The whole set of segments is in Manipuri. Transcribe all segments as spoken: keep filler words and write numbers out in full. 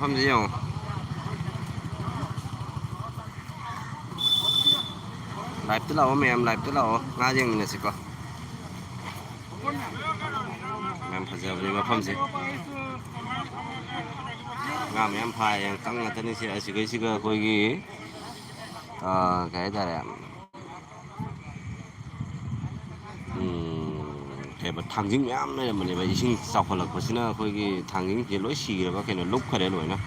ꯃꯐꯝꯁꯤ ꯌꯦꯡꯉꯣ꯫ Live ꯇ ꯂꯥꯛꯑꯣ ꯃꯌꯥꯝ, live ꯇ ꯂꯥꯛꯑꯣ, ꯉꯥ ꯌꯦꯡꯃꯤꯟꯅꯁꯤꯀꯣ꯫ ꯌꯥꯝ ꯐꯖꯕꯅꯤ ꯃꯐꯝꯁꯦ꯫ ꯉꯥ ꯃꯌꯥꯝ ꯐꯥꯏ, ꯌꯥꯝ ꯀꯪ ꯉꯥꯛꯇꯅꯤ ꯁꯤ꯫ ꯑꯁꯤꯈꯩꯁꯤꯒ ꯑꯩꯈꯣꯏꯒꯤ, ꯑꯥ, ꯀꯩ ꯍꯥꯏꯇꯥꯔꯦ, ꯎꯝ, ꯀꯩꯕ, ꯊꯥꯡꯖꯤꯡ ꯃꯌꯥꯝ ꯂꯩꯔꯝꯕꯅꯦꯕ꯫ ꯏꯁꯤꯡ ꯆꯥꯎꯈꯠꯂꯛꯄꯁꯤꯅ ꯑꯩꯈꯣꯏꯒꯤ ꯊꯥꯡꯖꯤꯡꯁꯦ ꯂꯣꯏ ꯁꯤꯈ꯭ꯔꯕ ꯀꯩꯅꯣ, ꯂꯨꯞꯈ꯭ꯔꯦ ꯂꯣꯏꯅ꯫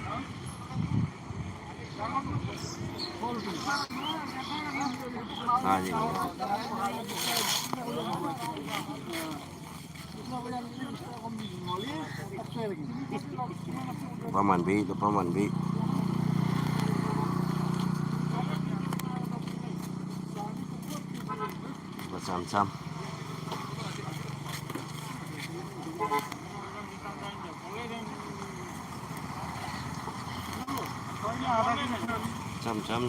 ꯉꯥꯁꯦ ꯂꯨꯄꯥ ꯃꯥꯟꯕꯤ, ꯂꯨꯄꯥ ꯃꯥꯟꯕꯤ꯫ ꯂꯨꯄꯥ ꯆꯥꯝ ꯆꯥꯝ꯫ ꯆꯥꯝ ꯆꯥꯝ꯫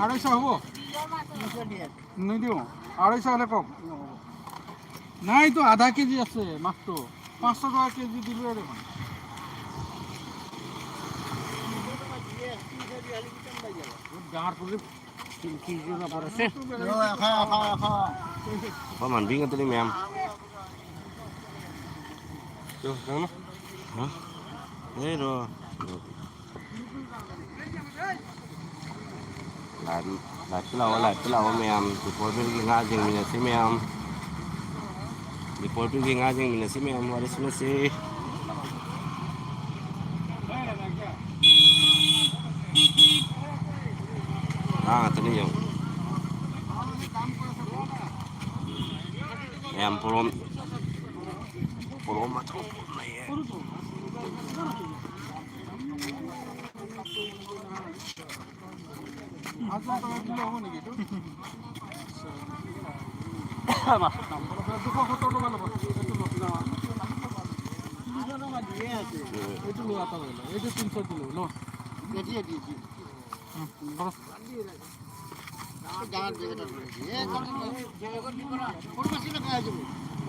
আড়াইশো হব? নিদিওঁ। আড়াইশো হ'লে কওক। নাইতো, আধা কেজি আছে মাত্ৰ। পাঁচশ টকা কেজি দিলোৱে দেখোন। বহুত ডাঙৰ পুলি। তিন কেজি ওপৰত আছে। এশ, এশ, এশ। ꯂꯨꯄꯥ ꯃꯥꯟꯕꯤ ꯉꯥꯛꯇꯅꯤ ꯃꯌꯥꯝ꯫ ꯍꯥ? ꯂꯩꯔꯣ꯫ Live, live ꯇ ꯂꯥꯛꯑꯣ, live ꯇ ꯂꯥꯛꯑꯣ ꯃꯌꯥꯝ꯫ ꯗꯤꯄꯣꯔꯕꯤꯜꯒꯤ ꯉꯥ ꯌꯦꯡꯃꯤꯟꯅꯁꯤ ꯃꯌꯥꯝ꯫ ꯗꯤꯄꯣꯔꯕꯤꯜꯒꯤ ꯉꯥ ꯌꯦꯡꯃꯤꯟꯅꯁꯤ ꯃꯌꯥꯝ, ꯋꯥꯔꯤ ꯁꯥꯟꯅꯁꯤ꯫ ꯉꯥ ꯉꯥꯛꯇꯅꯤ ꯌꯦꯡꯉꯨ꯫ ꯃꯌꯥꯝ ꯄꯣꯔꯣꯝ, ꯄꯣꯔꯣꯝ ꯑꯆꯧꯕ ꯑꯃ ꯂꯩꯌꯦ꯫ এইটো লোৱা এটা লৈ লওঁ, এইটো তিনিশ কিলো ন?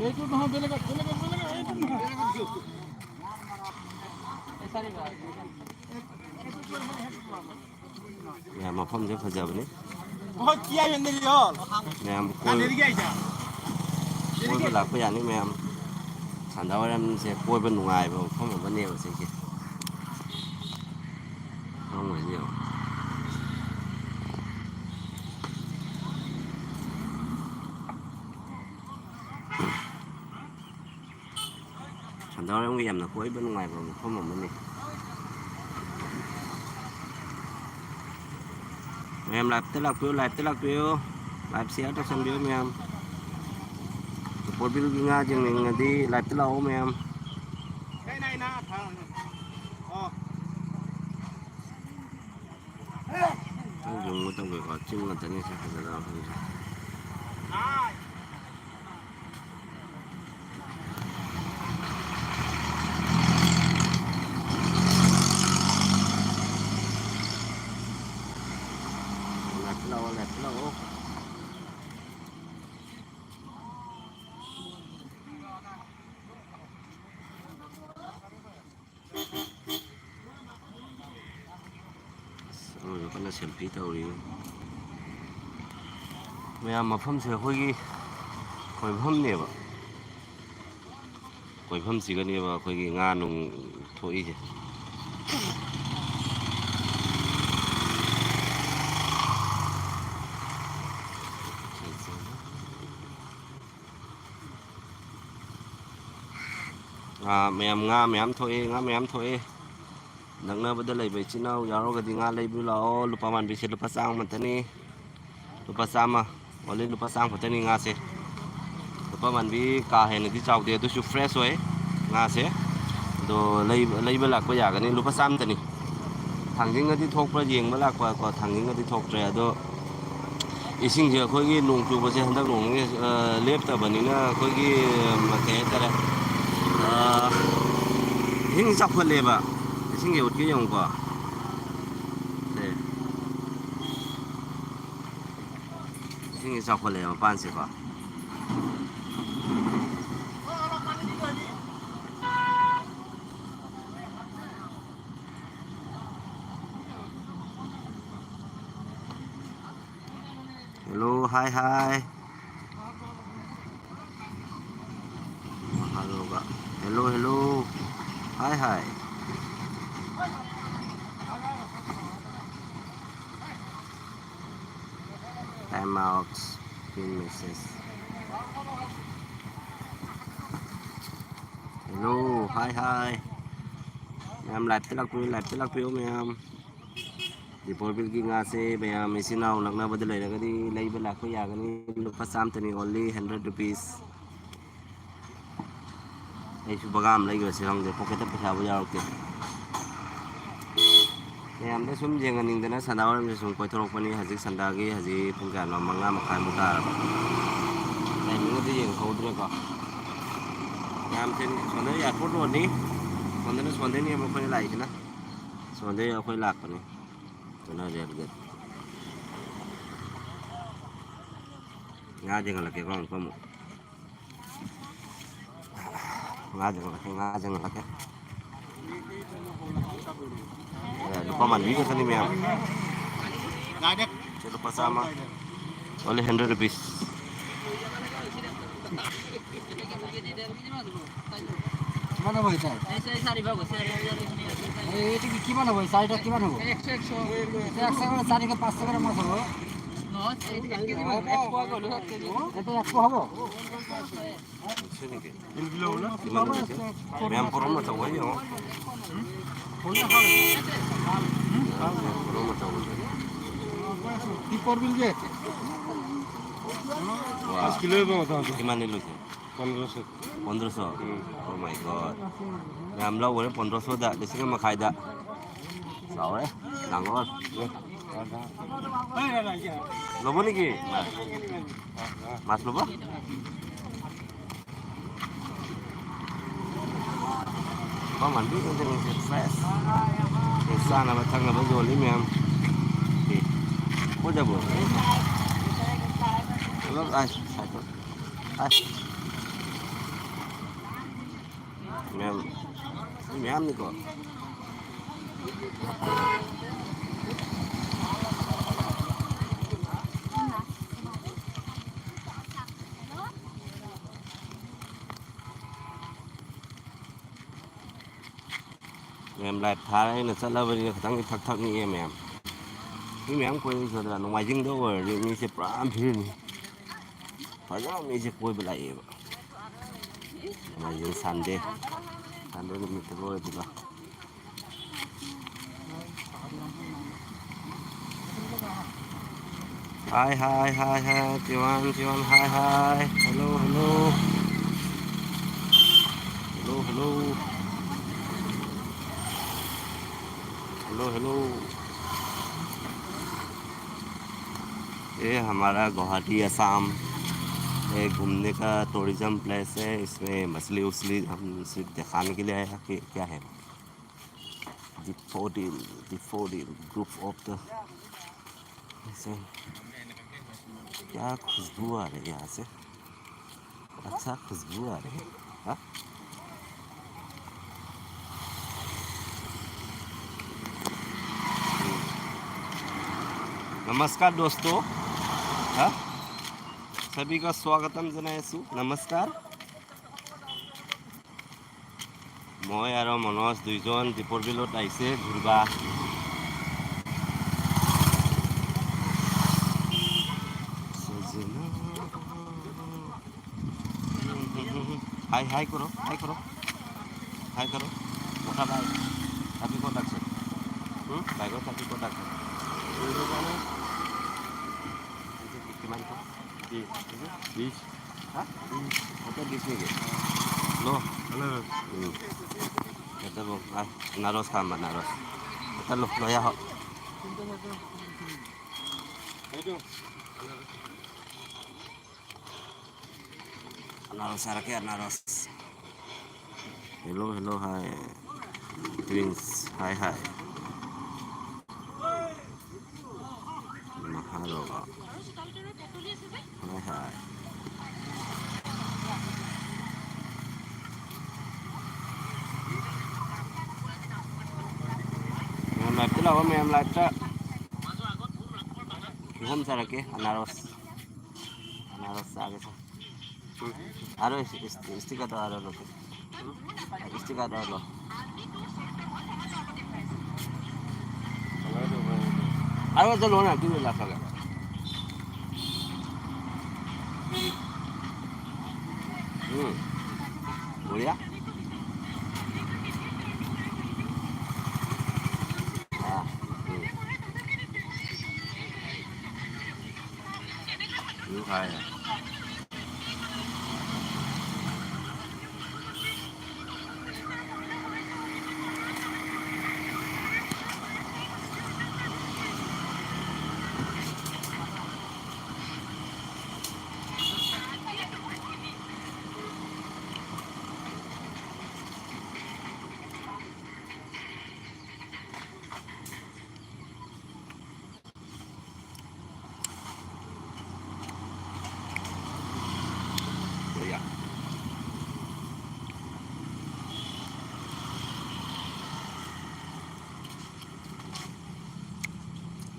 এইটো নহয়, বেলেগত, বেলেগত, বেলেগত, এইটো নহয়। ꯌꯥꯝ ꯃꯐꯝꯁꯦ ꯐꯖꯕꯅꯤ꯫ ꯃꯌꯥꯝ ꯀꯣꯏ-, ꯀꯣꯏꯕ ꯂꯥꯛꯄ ꯌꯥꯅꯤ ꯃꯌꯥꯝ꯫ ꯁꯟꯗꯥ ꯋꯥꯏꯔꯝꯁꯦ ꯀꯣꯏꯕ ꯅꯨꯡꯉꯥꯏꯕ ꯃꯐꯝ ꯑꯃꯅꯦꯕ ꯁꯤꯒꯤ꯫ ꯈꯪꯉꯝꯒꯅꯤ ꯌꯦꯡꯉꯣ꯫ ꯁꯟꯗꯥ ꯋꯥꯏꯔꯝꯒꯤ ꯌꯥꯝꯅ ꯀꯣꯏꯕ ꯅꯨꯡꯉꯥꯏꯕ ꯃꯐꯝ ꯑꯃꯅꯤ꯫ ꯃꯌꯥꯝ live ꯇ ꯂꯥꯛꯄꯤꯌꯨ, live ꯇ ꯂꯥꯛꯄꯤꯌꯨ, live share ꯇꯧꯁꯟꯕꯤꯌꯨ ꯃꯌꯥꯝ꯫ ꯎꯄꯣꯔ ꯕꯤꯜꯒꯤ ꯉꯥ ꯌꯦꯡꯅꯤꯡꯉꯗꯤ live ꯇ ꯂꯥꯛꯑꯣ ꯃꯌꯥꯝ꯫ ꯅꯪ zoom ꯒ ꯇꯧꯒꯦꯀꯣ, ꯆꯤꯡ ꯉꯥꯛꯇꯅꯤ ꯁꯤ ꯐꯖꯗꯕ ꯃꯐꯝꯁꯦ꯫ Live ꯇ ꯂꯥꯛꯑꯣ, live ꯇ ꯂꯥꯛꯑꯣ꯫ ꯑꯁ, ꯑꯃꯁꯨ ꯀꯟꯅ selfie ꯇꯧꯔꯤ꯫ ꯃꯌꯥꯝ, ꯃꯐꯝꯁꯦ ꯑꯩꯈꯣꯏꯒꯤ ꯀꯣꯏꯐꯝꯅꯦꯕ꯫ ꯀꯣꯏꯐꯝꯁꯤꯒꯅꯦꯕ ꯑꯩꯈꯣꯏꯒꯤ ꯉꯥ ꯅꯨꯡ ꯊꯣꯛꯏꯁꯦ꯫ ꯉꯥ ꯃꯌꯥꯝ, ꯉꯥ ꯃꯌꯥꯝ ꯊꯣꯛꯑꯦ, ꯉꯥ ꯃꯌꯥꯝ ꯊꯣꯛꯑꯦ꯫ ꯅꯛꯅꯕꯗ ꯂꯩꯕ ꯏꯆꯤꯟ ꯏꯅꯥꯎ ꯌꯥꯎꯔꯒꯗꯤ ꯉꯥ ꯂꯩꯕ ꯂꯥꯛꯑꯣ꯫ ꯂꯨꯄꯥ ꯃꯥꯟꯕꯤꯁꯦ ꯂꯨꯄꯥ ꯆꯥꯝꯃ ꯈꯛꯇꯅꯤ꯫ ꯂꯨꯄꯥ ꯆꯥꯝꯃ, only ꯂꯨꯄꯥ ꯆꯥꯝꯃ ꯈꯛꯇꯅꯤ ꯉꯥꯁꯦ꯫ ꯂꯨꯄꯥ ꯃꯥꯟꯕꯤ ꯀꯥ ꯍꯦꯟꯅꯗꯤ ꯆꯥꯎꯗꯦ, ꯑꯗꯨꯁꯨ fresh ꯑꯣꯏ ꯉꯥꯁꯦ꯫ ꯑꯗꯣ ꯂꯩꯕ, ꯂꯩꯕ ꯂꯥꯛꯄ ꯌꯥꯒꯅꯤ, ꯂꯨꯄꯥ ꯆꯥꯝꯃꯇꯅꯤ꯫ ꯊꯥꯡꯖꯤꯡꯒꯗꯤ ꯊꯣꯛꯄ꯭ꯔꯥ ꯌꯦꯡꯕ ꯂꯥꯛꯄ ꯀꯣ, ꯊꯥꯡꯖꯤꯡꯒꯗꯤ ꯊꯣꯛꯇ꯭ꯔꯦ꯫ ꯑꯗꯣ ꯏꯁꯤꯡꯁꯦ ꯑꯩꯈꯣꯏꯒꯤ ꯅꯣꯡ ꯆꯨꯕꯁꯦ ꯍꯟꯗꯛ ꯅꯣꯡ ꯅꯤꯅꯤ, ꯑ, ꯂꯦꯞꯇꯕꯅꯤꯅ ꯑꯩꯈꯣꯏꯒꯤ, ꯎꯝ, ꯀꯩ ꯍꯥꯏꯇꯥꯔꯦ, ꯑ, ꯏꯁꯤꯡ ꯆꯥꯎꯈꯠꯂꯦꯕ꯫ ꯏꯁꯤꯡꯁꯦ ꯎꯠꯀꯦ ꯌꯦꯡꯉꯨꯀꯣ꯫ ꯁꯦ꯫ ꯏꯁꯤꯡꯁꯦ ꯆꯥꯎꯈꯠꯂꯛꯑꯦ ꯃꯄꯥꯟꯁꯦꯀꯣ꯫ Hi, hi. Hello, hello. Hi, hi. Time out. Pin message. Hello, hi, hi. ꯃꯌꯥꯝ live ꯇ ꯂꯥꯛꯄꯤꯌꯨ, live ꯇ ꯂꯥꯛꯄꯤꯌꯨ ꯃꯌꯥꯝ꯫ ꯗꯤꯄꯣꯔ ꯕꯤꯜꯒꯤ ꯉꯥꯁꯦ ꯃꯌꯥꯝ ꯏꯆꯤꯟ ꯏꯅꯥꯎ ꯅꯛꯅꯕꯗ ꯂꯩꯔꯒꯗꯤ ꯂꯩꯕ ꯂꯥꯛꯄ ꯌꯥꯒꯅꯤ꯫ ꯂꯨꯄꯥ ꯆꯥꯝꯃꯇꯅꯤ, only hundred rupees꯫ ꯑꯩꯁꯨ ꯕꯒꯥ ꯑꯃ ꯂꯩꯈ꯭ꯔꯁꯤꯔ ꯈꯪꯗꯦ, ꯄꯣꯀꯦꯠꯇ ꯄꯩꯁꯥꯕꯨ ꯌꯥꯎꯔꯛꯇꯦ꯫ ꯃꯌꯥꯝꯗ ꯁꯨꯝ ꯌꯦꯡꯍꯟꯅꯤꯡꯗꯅ ꯁꯟꯗꯥ ꯋꯥꯏꯔꯝꯁꯦ ꯁꯨꯝ ꯀꯣꯏꯊꯣꯔꯛꯄꯅꯤ꯫ ꯍꯧꯖꯤꯛ ꯁꯟꯗꯥꯒꯤ ꯍꯧꯖꯤꯛ ꯄꯨꯡ ꯀꯌꯥꯅꯣ? ꯃꯉꯥ ꯃꯈꯥꯏꯃꯨꯛ ꯇꯥꯔꯕ꯫ Timing ꯑꯗꯨ ꯌꯦꯡꯍꯧꯗ꯭ꯔꯦꯀꯣ꯫ ꯃꯌꯥꯝꯁꯦ ꯁꯣꯝꯗꯅ airport road ꯅꯤ, ꯁꯣꯝꯗꯅ, ꯁꯣꯝꯗꯅꯦꯕ ꯑꯩꯈꯣꯏꯅ ꯂꯥꯛꯏꯁꯤꯅ꯫ ꯁꯣꯝꯗꯩ ꯑꯩꯈꯣꯏ ꯂꯥꯛꯄꯅꯤ꯫ ꯑꯗꯨꯅ rail gate꯫ ꯉꯥ ꯌꯦꯡꯍꯜꯂꯛꯀꯦꯀꯣ ꯑꯃꯨꯛꯀ ꯑꯃꯨꯛ꯫ ꯉꯥ ꯌꯦꯡꯍꯜꯂꯛꯀꯦ, ꯉꯥ ꯌꯦꯡꯍꯜꯂꯛꯀꯦ꯫ ꯑꯦ, ꯂꯨꯄꯥ ꯃꯥꯟꯕꯤ ꯈꯛꯇꯅꯤ ꯃꯌꯥꯝ꯫ ꯁꯤ ꯂꯨꯄꯥ ꯆꯥꯝꯃ꯫ Only hundred rupees. কিমান হ'ব এতিয়া? এই, এইটো কি, কিমান হ'ব? এই চাৰিটা কিমান হ'ব? একশো, একশো। এতিয়া একশো কৰি চাৰিকে পাঁচশ কৰি মাছ হ'ব। নহয়, এই এক কেজি হ'ব। এক পোৱা গ'লো, এক কেজি। এইটো এক পোৱা হ'ব? ꯃꯌꯥꯝ ꯄꯣꯔꯣꯝ ꯑꯆꯧꯕ ꯌꯦꯡꯉꯣ꯫ ꯄꯣꯔꯣꯝ ꯑꯆꯧꯕꯁꯦ꯫ কি করবি যে? ꯋꯥ꯫ পাঁচ কিলো হ'ব কথা আছে। কিমানদি লৈছে? পোন্ধৰশ। পোন্ধৰশ? ꯎম। Oh my God। ꯌꯥꯝ ꯂꯧꯈꯔꯦ, পোন্ধৰশꯗ, ꯂꯤꯁꯤꯡ ꯑꯃ ꯃꯈꯥꯏꯗ꯫ ꯆꯥꯎꯔꯦ, ꯗꯥꯡꯒꯣꯔ꯫ ꯂꯧꯕ ꯅꯤꯀꯤ? ꯃꯥꯁ ꯂꯧꯕ? ꯀꯃꯥꯟꯗꯤ ꯐ꯭ꯔꯦꯁ꯫ ꯆꯥꯅꯕ ꯊꯛꯅꯕ ꯌꯣꯜꯂꯤ ꯃꯌꯥꯝ꯫ ꯑꯦ, ꯀꯣꯏꯗꯕ꯭ꯔꯣ? ꯄꯨꯂꯞ ꯑꯥꯏ, ꯁꯥꯏꯠꯇ꯫ ꯑꯥꯏ꯫ ꯃꯌꯥꯝ, ꯃꯤ ꯃꯌꯥꯝꯅꯤꯀꯣ꯫ ꯃꯦꯝ ꯂꯥꯏꯐ ꯊꯥꯔ ꯑꯩꯅ ꯆꯠꯂꯕꯅꯤꯅ ꯈꯤꯇꯪꯗꯤ ꯊꯛ ꯊꯛꯅꯤꯡꯉꯦ ꯃꯌꯥꯝ꯫ ꯃꯤ ꯃꯌꯥꯝ ꯀꯣꯏꯕ ꯆꯠꯇ꯭ꯔꯥ? ꯅꯣꯡꯃꯥꯏꯖꯤꯡꯗ ꯑꯣꯏꯔꯗꯤ ꯃꯤꯁꯦ ꯄꯨꯔꯥ ꯐꯤꯔꯅꯤ꯫ ꯐꯖꯅ ꯃꯤꯁꯦ ꯀꯣꯏꯕ ꯂꯥꯛꯑꯦꯕ꯫ ꯅꯣꯡꯃꯥꯏꯖꯤꯡ, ꯁꯟꯗꯦ, ꯁꯟꯗꯦ ꯅꯨꯃꯤꯠꯇꯒ ꯑꯣꯏꯔꯗꯤꯀꯣ꯫ Hi, hi, hi, hi, everyone, everyone, hi, hi. Hello, hello. Hello, hello. Hello, hello. ये हमारा गुवाहाटी, असम, ये घूमने का टूरिज्म प्लेस है। इसमें मछली उछली हम सिर्फ दिखाने के लिए आया कि क्या है। Daffodil, daffodil, group of the, ऐसे, क्या खुशबू आ रही है यहाँ से। अच्छा, खुशबू आ रही है। हाँ? नमस्कार दोस्तों। हाँ? सभी का स्वागतम जनाएसु। नमस्कार। মই আৰু মনোজ দুইজন দীপৰ বিলত আহিছে ঘূৰিবা। হাই, হাই কৰো, হাই কৰো, হাই কৰো। কথা নাই। Traffic ক'ত আছে? হুম? বাইকত traffic ক'ত আছে? কিমান কম? বিশ। বিশ। হা? বিশ। কত বিশ নেকি? ল। উম। এটা ল। আহ, আনাৰস খাম, আনাৰস। এটা ল, লৈ আহ। আনাৰস, আনাৰস। Hello, hello, hi. Twins, hi, hi. Mahalo. Hi, hi. ꯃꯌꯥꯝ live ꯇ ꯂꯥꯛꯑꯣ, ꯃꯌꯥꯝ live ꯇ꯫ ꯀꯤꯍꯣꯝ ꯆꯥꯔꯛꯀꯦ, ꯑꯅꯥꯔꯣꯁ꯫ ꯑꯅꯥꯔꯣꯁ ꯆꯥꯒꯦ ꯁꯦ꯫ ꯎꯝ꯫ ꯑꯔꯣꯏ, ꯁꯤ ꯏꯁ-, ꯏꯁꯇꯤꯀꯔꯗꯣ ꯑꯔꯣꯏ ꯂꯧꯊꯣꯛ꯫ ꯏꯁꯇꯤꯀꯔꯗꯣ ꯑꯔꯣꯏ ꯂꯧ꯫ अरे चलो ना, तू ला सके। हम्म। बढ़िया। हाँ। हम्म। यू खाए हैं। बढ़िया।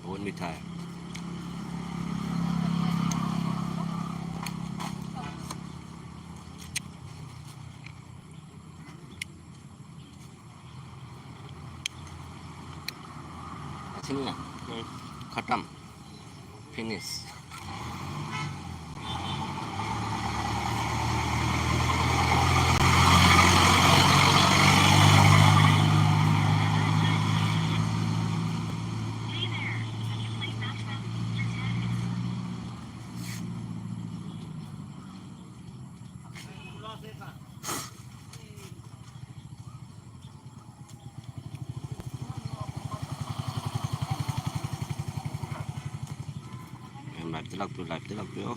बहुत मीठा है। अच्छी नहीं है। हम्म। खत्म। Finish. Live ꯇ ꯂꯥꯛꯄꯤꯌꯨ, live ꯇ ꯂꯥꯛꯄꯤꯌꯨ꯫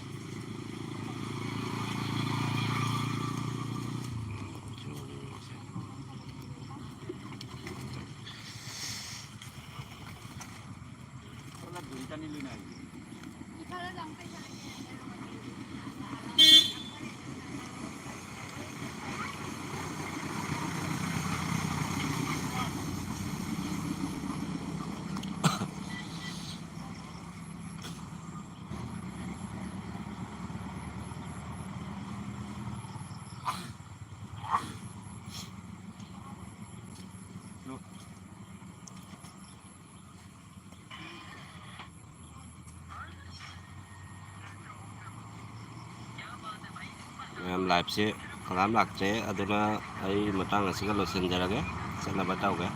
ꯂꯥꯏꯞꯁꯦ ꯀꯅꯥꯝ ꯂꯥꯛꯇ꯭ꯔꯦ, ꯑꯗꯨꯅ ꯑꯩ ꯃꯇꯥꯡ ꯑꯁꯤꯒ ꯂꯣꯏꯁꯤꯟꯖꯔꯒꯦ꯫ ꯆꯠꯅꯕ ꯇꯧꯒꯦ꯫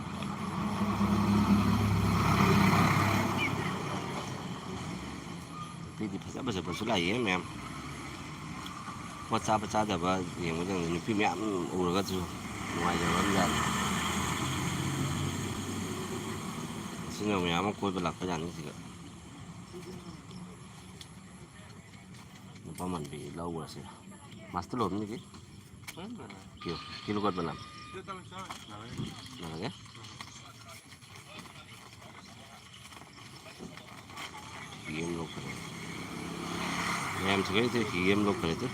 ꯅꯨꯄꯤꯗꯤ ꯐꯖ ꯐꯖꯕꯁꯨ ꯂꯥꯛꯏꯌꯦ ꯃꯌꯥꯝ꯫ ꯄꯣꯠ ꯆꯥꯕ ꯆꯥꯗꯕ ꯌꯦꯡꯕꯗ ꯅꯨꯄꯤ ꯃꯌꯥꯝ ꯎꯔꯒꯁꯨ ꯅꯨꯡꯉꯥꯏꯖꯕ ꯑꯃ ꯖꯥꯠꯅꯤ꯫ ꯏꯆꯤꯟ ꯏꯅꯥꯎ ꯃꯌꯥꯝ ꯑꯃ ꯀꯣꯏꯕ ꯂꯥꯛꯄ ꯖꯥꯠꯅꯤ ꯁꯤꯗ꯫ ꯅꯨꯄꯥ ꯃꯥꯟꯕꯤ ꯂꯧꯈ꯭ꯔꯁꯤꯔ? ꯃꯥꯁꯇꯔ ꯂꯣꯏꯔꯝꯅꯤꯗꯤ꯫ ꯀꯤꯂꯣ, ꯀꯤꯂꯣ ꯀꯣꯠ ꯕꯅꯥꯝ꯫ ꯂꯥꯛꯑꯒꯦ꯫ ꯍꯤ ꯑꯃ ꯂꯧꯈ꯭ꯔꯦ꯫ ꯃꯌꯥꯝꯁꯤꯒꯩꯁꯦ ꯍꯤ ꯑꯃ ꯂꯧꯈ꯭ꯔꯦ ꯑꯗꯨ꯫